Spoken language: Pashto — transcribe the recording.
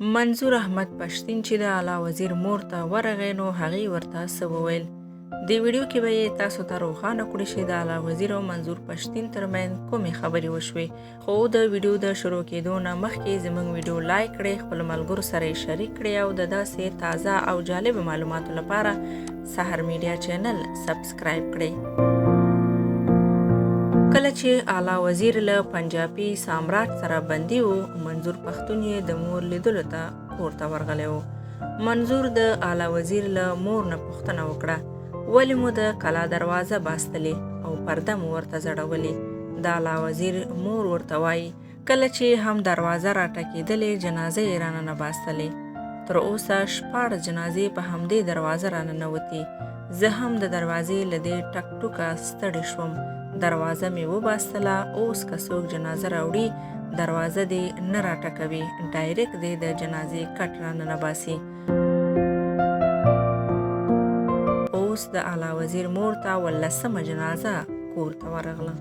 منظور احمد پښتین چې د اعلی وزیر مور ته ورغی نو هغې ورته څه وویل؟ دې ویډیو کې به یې تاسو ته روښانه کړو چې د اعلی وزیر او منظور پښتین ترمنځ کومې خبرې وشوې. خو د ویډیو د شروع کېدو نه مخکې زموږ ویډیو لایک کړئ، خپلو ملګرو سره یې شریک کړئ او د داسې تازه او جالب معلوماتو لپاره سحر میډیا چینل سبسکرایب کړئ. کله چې اعلی وزیر له پنجابي سامراج سره بندي و، منظور پښتون یې د مور لیدلو ته کور ته ورغلی و. منظور د اعلی وزیر له مور نه پوښتنه وکړه، ولې مو د کلا دروازه باستلې او پرده مو ورته ځړولې؟ د اعلی وزیر مور ورته وایي، کله چې هم دروازه را ټکېدلې، جنازه یې راننباستلې. تر اوسه 16 جنازې په همدې دروازه راننوتې. زه هم د دروازې له دې ټک ټوکه ستړې شوم، دروازه مې وباستله. اوس که څوک جنازه راوړي، دروازه دې نه راټکوي، ډایرکټ دې د جنازې کټ راننباسي. اوس د اعلی وزیر مور ته ولسمه جنازه کور ته ورغله.